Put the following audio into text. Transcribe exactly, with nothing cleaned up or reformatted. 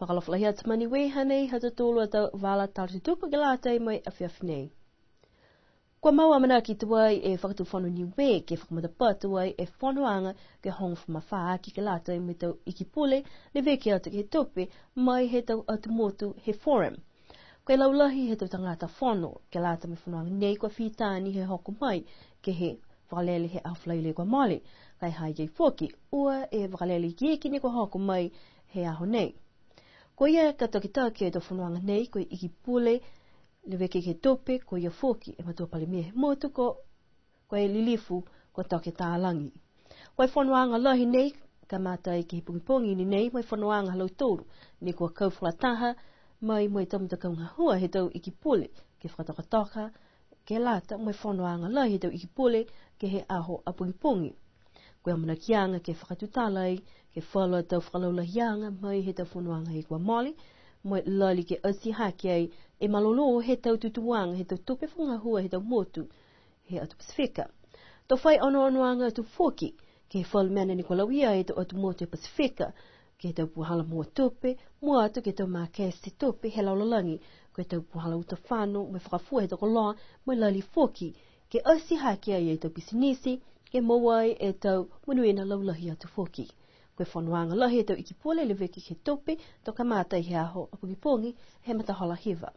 Fakaalofa lahi atu ma Niue, hanei ha tautolu a tau vala tala tutupu ke lata mo e afiafi nei. Kua mau amanaki tuai e Fakatufono Niue ke fakamatapatu ai e fonoaga ke hogofulu ma fā aki ke lata mo e tau iki pule, leveki atu ke he tupe mai he tau atu motu he Forum. Ko e laulahi he tau tagata fono ke lata mo e fonoaga nei kua fita ni he hoko mai ke he vakalele he aho Falaile kua mole, ka e ha i ai foki ua e vakalele ikiiki ne kua hoko mai he aho nei. Ko ia ka takitaki e tau fonoaga nei, ko e iki pule, leveki ke he tupe, ko ia foki e matua palemia he motu ko, ko e lilifu, ko Toke Talagi. Ko e fonoaga lahi nei, kamata ai ke he pogipogi ni nei, mo e fonoaga ha lautolu, ne kua kau fakalataha, mai mo e tau matakau gahua he tau iki pule, ke fakatokatoka, ke lata mo e fonoaga lahi he tau iki pule, ke he aho a pogipogi. Ko e amanakiaga ke fakatutala ai, ke he falu a tau fakalaulahiaga mai he tau fonoaga he kua mole, mo e lali ke ati hake ai, e malolō he tau tutūaga, he tau tupe fakagahua, he tau motu, he atu Pasifika. To fai onoonoaga atu foki, ke he falu mena ne kua lauia e tau atu motu he Pasifika, ke he tau puhala moua tupe, mua atu ke he tau makete tupe he lalolagi, ko e tau puhala uta fano, mo e fakafua he tau koloa, mo e lali foki, ke ati hake ai e tau pisinisi, ke moua ai e tau monuina laulahi atu foki. Ko e fonoaga lahi he tau iki pule leveki ke he tupe, to kamata he aho a pogipogi, he matahola hiva.